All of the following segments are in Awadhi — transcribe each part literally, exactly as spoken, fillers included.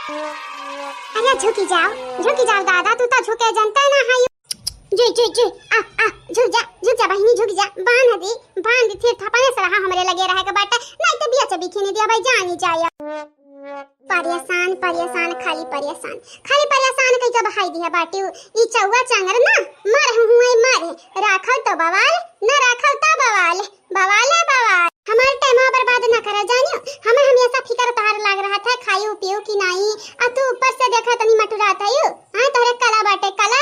अरे झुकी जाओ, झुकी जाओ दादा, तू तो झुके जनते ना है। जी, जी, जी, आ, आ, झुक जा, झुक जा बहिनी, झुक जा, बांध दी, बांध दी, फिर थपने से रहा हमरे लगे रहे के बाटे, नहीं तो बिया चबी खीनी दिया भाई, जानी जाया। परेशान, परेशान, खाली परेशान, खाली परेशान कई के बहाई दिया बाटी। ई चौवा चांगर ना, मर हुए मर, राखो तो बवाल, ना राखो तो बवाल, बवाल है बवाल। हमार टाइम बर्बाद ना करा जानियो, हमें हमेशा फिकर तोहार लाग रहा था, खायू पियू कि नहीं, आ तू ऊपर से देखा तनी मटुरा था यू, हाँ तोहरे कला बाटे कला।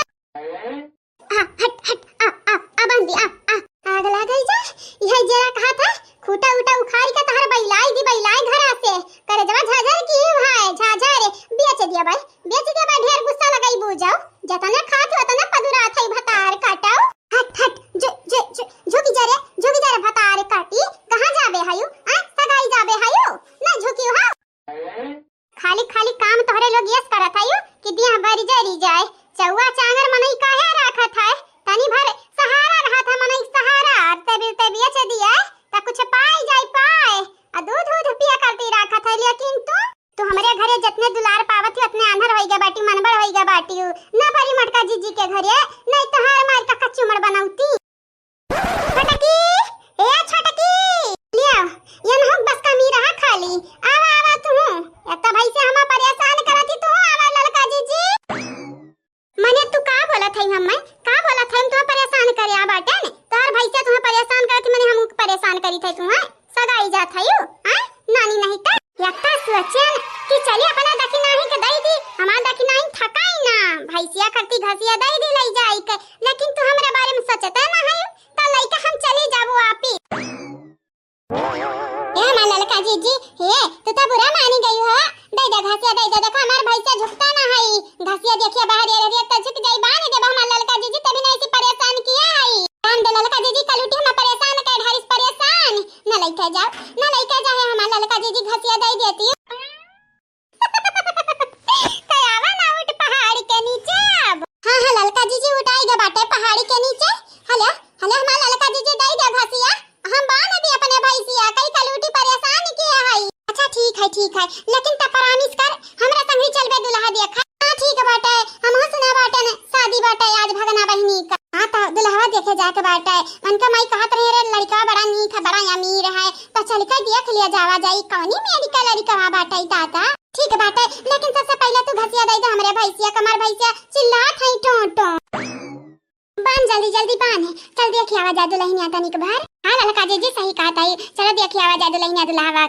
आ, हट, हट, आ, आ, आ, बांधी, आ, आ। आग लागल जा, यह जरा कहा था, खूटा उटा उखाड़ के तहर बैलाई दी, बैलाई घरा से। करे जवा झाझर की भाई, झाझर, बेच दिया भाई, बेच दिया भाई, ढेर गुस्सा लगाई बू जाओ। जतने खात हो, उतने पदुरा था, भतार काटाओ। हट, हट, जो, जो, जो, झुकी जा रे, झुकी जा रे, भतार काटी। कहाँ जाबे हायू? आ, सगाई जाबे हायू? ना झुकी हो। खाली खाली काम तोहरे लोग यस करत है यू कि दिया बरी जरी जाए। चौवा चांगर मनई काहे राखत है? तनी भर सहारा रहत है मनई सहारा। अब ते बिल ते बेच दिया त कुछ पाए जाए पाए। आ दूध दूध पिया करती राखत है, लेकिन तू, तू हमरे घरे जितने दुलार पावत ही उतने आंधर होई गया बाटी, मनबड़ होई गया बाटी। ना परी मटका जीजी के घरे, नहीं तोहार मार का कच्ची उमड़ बनौती। छोटकी, ए छोटकी, लिया, ये नहुक बस कमी रहा खाली। आवा, आवा तू। या तो भाई से हमा परेशान करती तू, आवा ललका जीजी। मने तू का बोलत है हम, का बोलत है, तुम्हें परेशान करे आ बाटे ने? तोहर भाई से तुम्हें परेशान करती, मने हम परेशान करी थे तुम्हें। सगाई जात है यू, हाँ? नानी नहीं त। यत्ता सोचेन कि चली अपना दखिनाही के दई दी, हमार दखिनाही थकाई ना, भैंसिया करती घसिया दई दी लई जाई के, लेकिन तू हमरे बारे में सोचते ना है, त लइका हम चली जाबो आपी। ए हमार ललका जीजी, हे, तू तो बुरा मानी गई हो, दई दे घसिया दई दे, देखो हमार भैंसिया झुकता ना है, घसिया देखिए बाहर ये रहिए त झुक जाई, बांध देबो हमार ललका जीजी, तभी नहीं सी परेशान किया है। काम दे ललका जीजी, कलूटी हमार परेशान कर ढारिस परेशान, ना लइका जाओ, ना लइका जाए हमार ललका जीजी, घसिया दई देती। तो आवा ना उठ पहाड़ के नीचे अब। हाँ, हाँ, ललका जीजी उठाई गए बाटे पहाड़ी के नीचे। हेलो, हेलो, हमार ललका जीजी दई दे घसिया। हम बांध दी अपने भैंसिया, कई कलूटी परेशान किया है। अच्छा, ठीक है, ठीक है, लेकिन त promise कर, हमरा संग ही चलबे दुल्हा देखा। हाँ, ठीक बाटे, हम सुना बाटे न, शादी बाटे आज भगना बहिनी का। हाँ, त दुल्हवा देखे जाके बाटे। उनका माई कहत रहे, "रे लड़का बड़ा नीक है, बड़ा अमीर है, त चल के देख लिया जावा जाई, कौनी मेरी का लड़का बाटे दादा।" ठीक बाटे, लेकिन सबसे पहले तू घसिया दे दे हमरे भैंसिया, कमर भैंसिया चिल्लात है टों टों। बांध जल्दी जल्दी बांध, चल देखी आवा जा दुल्हनिया तनिक भर। हाँ ललका जीजी सही कहत है, चलो देखी आवा जा दुल्हनिया दुल्हावा।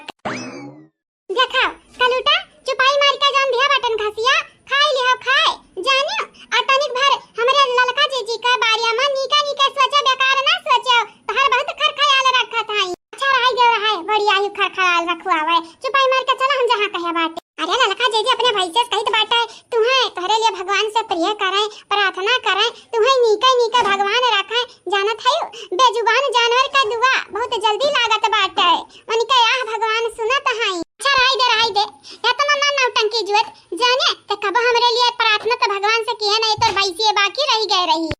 देखा कलूटा, चुपाई मार के जान दिया बटन घसिया, खाई लिहो खाए, जानियो, आ तनिक भर हमरे ललका जीजी का बारे में नीका नीका सोचे, बेकार ना सोचे, तोहर बहुत खर ख्याल रखत हई। अच्छा रही गयो रहे, बड़ी आयु खर ख्याल रखुआवे, चुपाई मार के चला हम जहाँ कहे बाटे। अरे ललका जीजी अपने भैंसे से कहित बाटे, तुहे तोहरे लिए भगवान से प्रिय करे, प्रार्थना करे, तुहे नीके नीके भगवान रखे, जानत हयू, बेजुबान जानवर का दुआ बहुत जल्दी लागत बाटे। उनके आह भगवान सुनत हई। अच्छा, रहाई दे, रहाई दे। एतना ना नौटंकी जुएत, जाने, ते कब हमरे लिए प्रार्थना तो भगवान से किहे नहीं, तोर भैंसिए बाकी रही गए रही।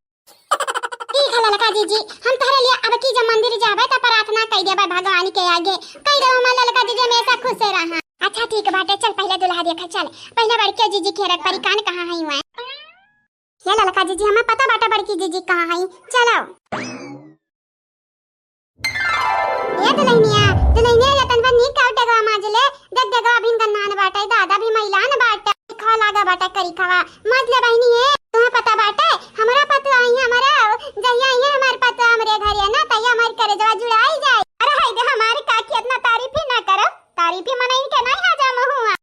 ठीक है ललका जीजी, हम तोहरे लिए अब की जब मंदिर जाबे तो प्रार्थना कई देबे भगवान के आगे। कई देबे हमार ललका जीजी हमेशा खुश रहा। अच्छा ठीक बाटे, चल पहले दुल्हा देखा, चल। पहले बड़के जीजी के रख परी कान कहाँ है हुए। ये ललका जीजी, हमें पता बाटे बड़की जीजी कहाँ हई, चलो। ये दुल्हनिया, दुल्हनिया, ये तनवा नीक का डेगवा माज ले, देख डेगवा अभिन गन्नान बाटे, दादा भी मैलान बाटे, खवा लागा बाटे करी खवा, माज ले बहिनी है। तुम्हें पता बाटे, हमरा पतवा आई है, हमरा, जहिया आई है हमार पतवा हमरे घरे ना, तहिया हमार करेजवा जुड़ाई जाए। अरे हाय दे, हमारे काकी इतना तारीफ ही ना करो, तारीफ ही मनई के नहीं हजम हुआ।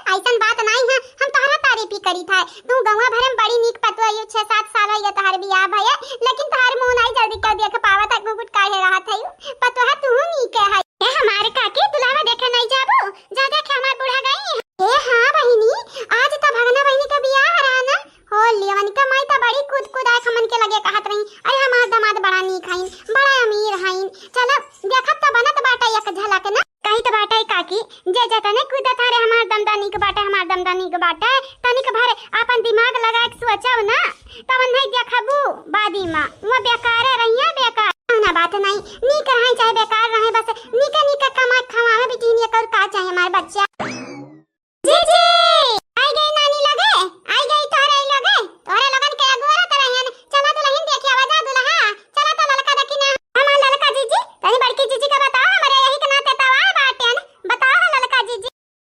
ऐसन बात नहीं है, हम तोहरा तारीफ ही करी था। तू गौवा भरे में बड़ी नीक पतोह हो, छह सात साल हो गया तोहर बियाह भये, लेकिन तोहर मुंह नहीं जल्दी कर देख पावत है, घुघुट काहे रहत है? पतोह तू नीक है। ए हमारे काकी, दुल्हवा देखे नहीं जाबू? जा देखे हमार बूढ़ा गई है। ए हाँ बहिनी, आज तो भगना बहिनी का बियाह रहा ना, हो लियवन का माई तो बड़ी कूद कूद आए हमन के लगे कहत रही, अरे हमार दामाद बड़ा नीक हईन, बड़ा अमीर हईन, चलो देखत तो बनत बाटे एक झलक ना। कही तो बाटे काकी, जे जतने कूदत हरे हमार दमदा नीक बाटे, हमार दमदा नीक बाटे, तनिक भर आपन दिमाग लगा के सोचो ना, तवन नहीं देखबू बादी माँ, वो बेकारे रहिया बेकार। ना बात नहीं, नीक रहे चाहे बेकार रहे, बस नीके नीके कमा के खवावे बिटिन, ये कर का चाहे हमार बच्चा। जी, जी,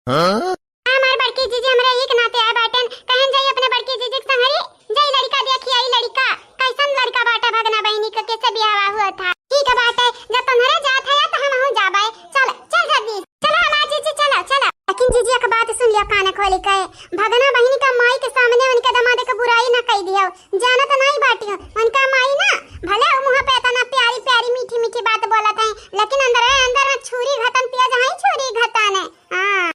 हाँ? हमार बड़की जीजी हमरे एक नाते आए बाटेन, कहन जाई अपने बड़की जीजी के संगरी, जाई लड़िका देखी आई, लड़िका कैसन लड़िका बाटे, भगना बहिनी के कैसे बियाह हुआ था। ठीक है बाटे, जब तुम्हरे जात है तो हमहू जाबे। चल, चल जल्दी, चला हमार जीजी, चला, चला। लेकिन जीजी एक बात सुन लिया कान खोली के, भगना बहिनी का माई के सामने उनके दामाद के बुराई न कह दियो, जानत नहीं बाटियो, उनका माई ना भले मुँह पे इतना प्यारी प्यारी मीठी मीठी बात बोलत है, लेकिन अंदर अंदर छुरी घतन पिया जहाँ छुरी घतन है। हाँ।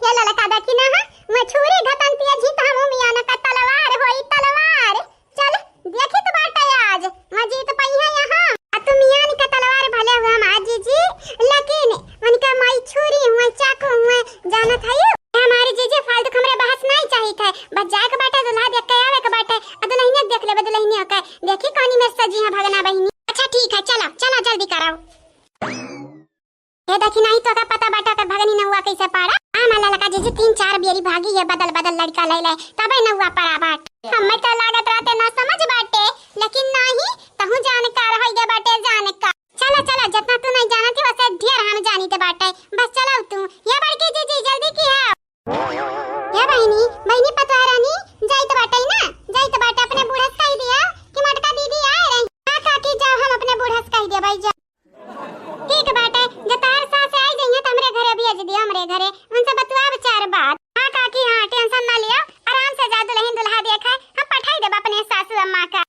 ये ललका देखी ना, हाँ, मैं छुरी घतन पिया जीत हम मियाँ न का तलवार होई तलवार। चल, देखी तो बाटे आज, मैं जीत पई है यहाँ। आ तू मियाँ न का तलवार भले हुआ हमार जीजी, लेकिन उनका माई छुरी हुए, चाकू हुए, जानत है यू? हमारी जीजी फालतू हमरे बहस नहीं चाहिए थे, बस जाए के बाटे दुल्हा देख के आवे के बाटे, आ दुल्हनिया देख लेबे दुल्हनिया के, देखी कौनी में सजी है भगना बहिनी। अच्छा ठीक है, चला, चला जल्दी कराओ। ए देखी, नाही तो का पता बाटा कर भगनी नौआ कैसे पाड़ा। आ मला लगा जीजी तीन चार बेरी भागी है बदल बदल लड़िका ले ले, तबे नौआ पड़ा बाट। हमें तो लागत रहते ना समझ बाटे, लेकिन नाही, तहू जानकार होई गे बाटे जानकार। चला चला, जितना तू नहीं जानती वैसे ढेर हम जानी ते बाटे। बस चला तू, ये बड़की जीजी जल्दी की है। ये बहिनी, बहिनी पतोह रानी, जाइत बाटे ना, जाइत बाटे अपने बूढ़ा से कह दिया कि मोटका दीदी आए रही। हाँ काकी, जाओ हम अपने बूढ़ा से कह दिया भाई, जाओ। ठीक बाटे, जब तार सास आई जइहे त हमरे घरे भेज दियो, हमरे घरे, उनसे बतुआब चार बात। हाँ काकी, हाँ, tension ना लियो, आराम से जा दुल्हन दुल्हा देखे, हम पठाई देब अपने सासू अम्मा का।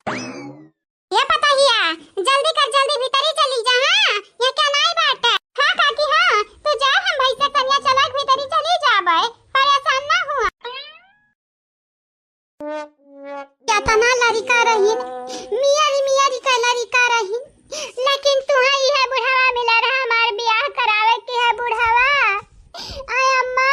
ये पतोहिया, जल्दी कर, जल्दी भीतरी चली जा, हाँ, ये क्या नाई बाटे। हाँ काकी, हाँ, तू जा, हम भैंसे कनिया चला के भीतरी चली जाबे, परेशान ना हुआ। केतना लड़िका रहिन, मियारी मियारी का लड़िका रहिन, लेकिन तुहा इहे बुढ़वा मिला रहा हमार बियाह करावे के है बुढ़वा। आय अम्मा।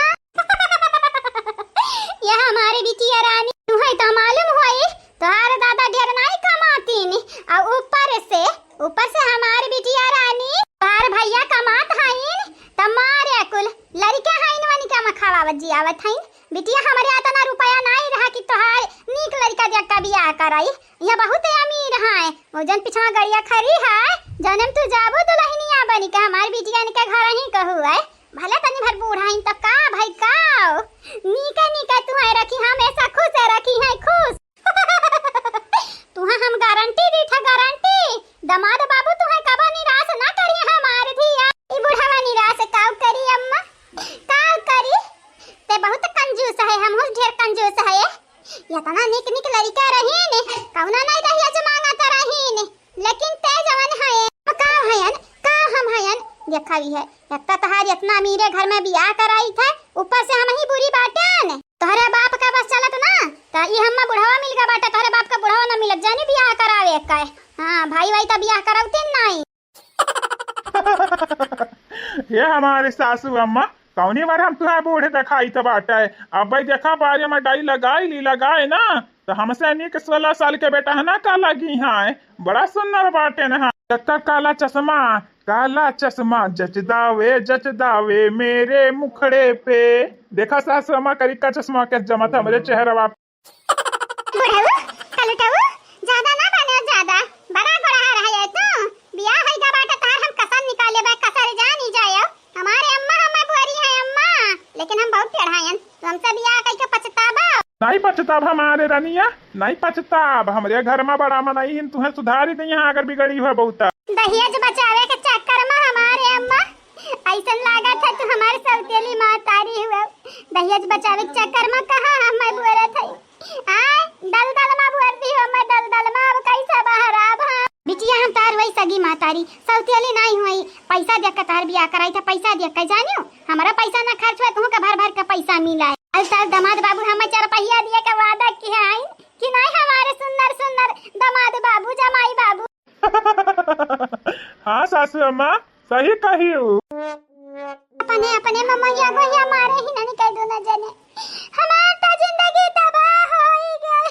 ये हमारी बिटिया रानी, तुहे तो मालूम होई, तोहार दादा ढेर नाई कमातीन, और ऊपर से, ऊपर से हमार बिटिया रानी, तोहार भैया कमात हईन, त मारे कुल लड़िका हईन वनिका में खवावत जियावत हईन। बिटिया, हमरे अतना रुपया नाई रहा कि तोहार नीक लड़िका देख के बियाह कराई। ये बहुत अमीर हैं, वो जन पिछवा गड़िया खड़ी है, जौने में तू जाबू दुल्हनिया बनी के हमार बिटिया इनके घर ही कहू है। भले तनी भर बूढ़ा हईन तो का भाई का, नीके नीके तुहे रखी, हमेशा खुश रखी है, खुश। तुहा हम गारंटी दी था, गारंटी। दामाद बाबू तुहे कबो निराश ना करी हमार धिया। ई बुढ़वा निराश काउ करी अम्मा, काउ करी? ते बहुत कंजूस है, हमहू ढेर कंजूस है। इतना निक निक लड़िका रहीन, कौना नहीं दहेज मांगत रहीन, लेकिन ते जवन है, का हयन, का हम हयन, देखा भी है। एक तो तहार इतना अमीरे घर में बियाह कराई थे, ऊपर से हम ही बुरी बाटेन। तोहरे बाप का बस चलत ना, त ई हम्मा बुढ़वा मिल गया बाटे, तोहरे बाप का बुढ़वा ना मिलत, जानी बियाह करावे का है। हाँ, भाई वाई त बियाह करौतीन नाई। हे हमारे सासू अम्मा, कौनी बार हम तुहा बूढ़े देखाई त बाटे। अब भाई देखा बारे में डाई लगाई ली, लगाए ना, त हमसे नीक सोलह साल के बेटा है ना का लगी है, बड़ा सुंदर बाटे ना। जब तक काला चश्मा, काला चश्मा जचदावे, जचदावे मेरे मुखड़े पे। देखा सासू अम्मा, करिका चश्मा के जमत हमरे चेहरवा पे। बुढ़ऊ, कलुटऊ, ज्यादा ना बने, ज्यादा। बड़ा गोड़हा रहा है तू। बियाह होई गा बाटे तार, हम कसर निकाले बा, कसर जानी जायो। हमारे अम्मा हमें बुआरी है अम्मा, लेकिन हम बहुत टेढ़ायन। तू हमसे बियाह कई के पछताबा। नहीं पछताब हमारे रनिया, नहीं पछताब। हमरे घर में बड़ा मनई हिन, तुहे सुधारी दइहा अगर बिगड़ी हुआ बहुत। दहेज बचावे के चक्कर में हमारे अम्मा, ऐसन लागत है तू हमारे सौतेली महतारी हुआ। दहेज बचावे के चक्कर में कहाँ हमें बोलत है। आय, दलदल में भर दी हो, मैं दलदल में अब कैसे बाहर आब, हाँ? बिटिया, हम तार वही सगी महतारी, सौतेली नाई हुई। पैसा देख के तार बियाह कराई था, पैसा देख के जानियो, हमारा पैसा ना खर्च हुआ, तुहू के भर भर के पैसा मिला है। अब तार दामाद बाबू हमें चार पहिया दिए के वादा किया है कि नहीं, हमारे सुंदर सुंदर दामाद बाबू, जमाई बाबू। हाँ सासू अम्मा, सही कही हूँ। अपने, अपने ममैया गोइया मारे ही नहीं कह दो ना जाने। हमार तो जिंदगी तबाह होई गई।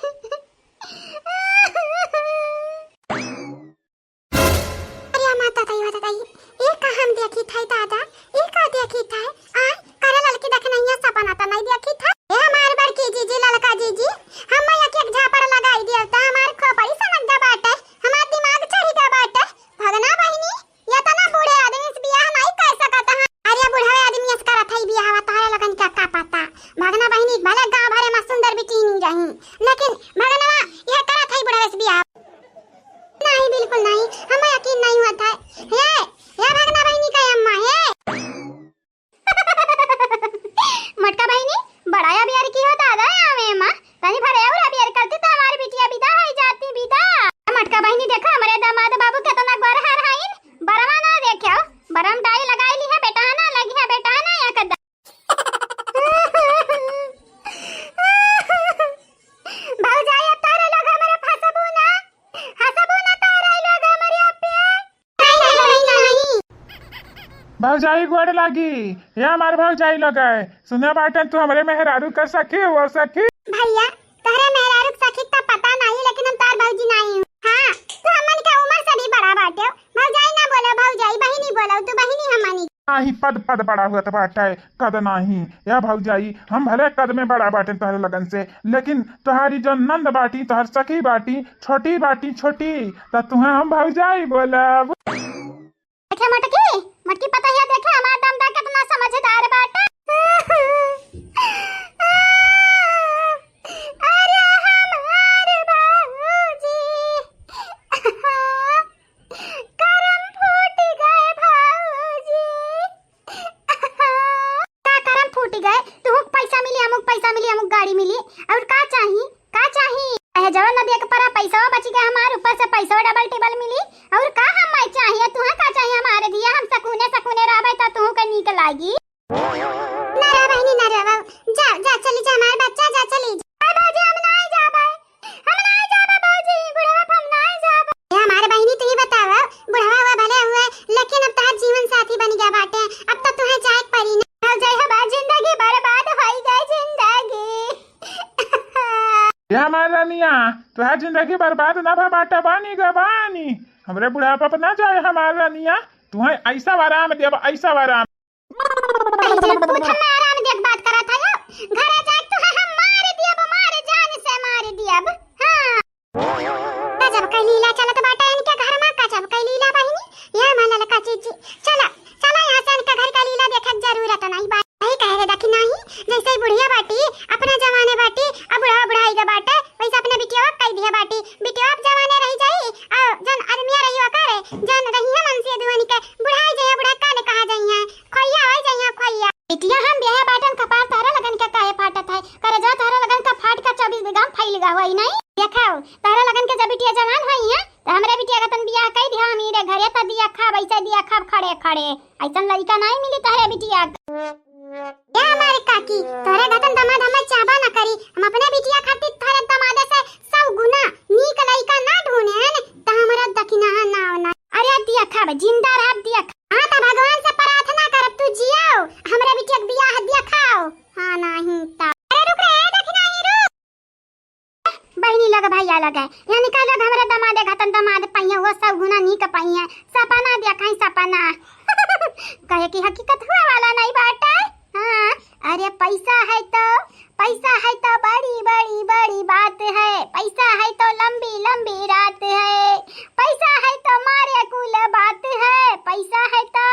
अरे माता ताई, माता ताई, ये का हम देखी था दादा, ये का देखी था? आ, करे ललकी देखनैया सपना तो नहीं देखी था। ए हमार बड़की जीजी, ललका जीजी, हम एक एक झापड़ लगाई दिया तो हमार खोपड़ी सनक गा बाटे, हमार दिमाग चढ़ी गा बाटे। भगना बहिनी, ये तना बूढ़े आदमी से बियाह नहीं कर सकत है। अरे बूढ़े आदमी से करत है बियाह। भौजाई गोड़ लागी, ये हमार भौजाई लगे। सुने बाटे तू हमरे मेहरारू का सखी हो सखी। भैया, तोहरे मेहरारू के सखी का पता नहीं, लेकिन हम तार भौजी नहीं हूँ। हाँ, तू हमन का उम्र से भी बड़ा बाटे। भौजाई ना बोलो, भौजाई, बहिनी बोलो, तू बहिनी हमनी। नाही, पद पद बड़ा होत बाटे, कद नाही। या भौजाई, हम भले कद में बड़ा बाटे तोहरे लगन से, लेकिन तोहारी जो नंद बाटी, तोहर सखी बाटी, छोटी बाटी, छोटी, त तुहे हम भौजाई बोलब। देखे मोटकी, मोटकी पतोहिया देखे, हमार दमदा कितना समझदार बाटे। अरे हमार बाबूजी, करम फूट गए भौजी। का करम फूट गए? तुहूँ के पैसा मिली, हमूँ के पैसा मिली, हमूँ के गाड़ी मिली, और का चाही? का चाही? अहे जवन नदिया के परा पैसा बच गया हमार, ऊपर से पैसा डबल टिबल मिली, और का हमें चाहिए? तुहे का चाहिए हमारे दिया? हम सकुने सकुने रहबे त तुहूँ के नीक लागी। ना रे बहिनी, ना रे बाबू, जा, जा, चली जा हमार बच्चा, जा, चली जा। अरे भौजी, हम नाई जाबे, हम नाई जाबे भौजी, बुढ़वा पे हम नाई जाबे। ए हमार बहिनी, तू ही बतावा, बुढ़वा हुआ भले हुआ, लेकिन अब तोहार जीवन साथी बन गया बाटे, अब तो तुहे जाए के पड़ी ना। भौजाई, हमार जिंदगी बर्बाद होई गई, जिंदगी। ए हमार रनिया, तोहार जिंदगी बर्बाद ना भा बाटे, बानी गा बानी। हमरे बुढ़ापा पे ना जाए हमार रनिया, तुहे ऐसा आराम देब, ऐसा आराम। भाई जब पूत हम आराम देख बात करत है, घरे जाके तो है हम मार दियब, मार जान से मार दियब। हाँ। गजब कै लीला चलत बाटे इनके घर में, गजब कै लीला बहिनी। ये हमार ललका चीची, चला, चला यहाँ से, इनके घर का लीला देखे के जरूरत नहीं बा। यही कहे रे देखी नहीं, जैसे ही बुढ़िया बाटी अपना जमाने बाटी, अब बुढ़वा बुढ़ाई के बाटे, वैसे अपने बिटिया कह दिया बाटी, बिटिया अब जमाने रह जाई, और जन आदमिया रही करे, जन रही है मनसे दुआनी के, बुढ़ाई जाइए, बुढ़ा काले कहा जाइए, खोइया हो जाइए, खोइया। बिटिया हम ब्याह बाटन, कपार तहरा लगन के काहे फाटत है? करे जा तहरा लगन का फाट का चउबीस बीघा में फैल गा होई नहीं। देखाओ, तहरा लगन के जब बिटिया जवान होई है, तो हमरे बिटिया का तन बियाह कई दिया, हम हीरे घरे त दिया खाब, ऐसे दिया खाब खड़े खड़े। ऐसन लड़का नहीं मिली तहरे बिटिया। ए हमारे काकी, तोहरे गतन दामाद हमें चाहबा न करी, हम अपने बिटिया खातिर तोहरे दामाद से सौ गुना नीक लड़का ना ढूंढे हैं, त हमरा दखिना ना ना। अरे दिया खाब, जिंदा रहब दिया खाब। हाँ, त भगवान से प्रार्थना करब, तू जियाओ, हमरे बिटिया के बियाह दिया खाओ। हाँ, नहीं त। अरे रुक रे, ए दखिना ही रुक। बहिनी लग भैया लग है, यानी कह लग हमरे दामाद घतन दामाद पइया, वो सौ गुना नीक पइया। सपना दिया कहीं सपना। कहे कि हकीकत हुआ वाला नहीं बाटे। हाँ, अरे पैसा है तो, पैसा है तो बड़ी बड़ी बड़ी बात है, पैसा है तो लंबी लंबी रात है, पैसा है तो मारे कुल बात है, पैसा है तो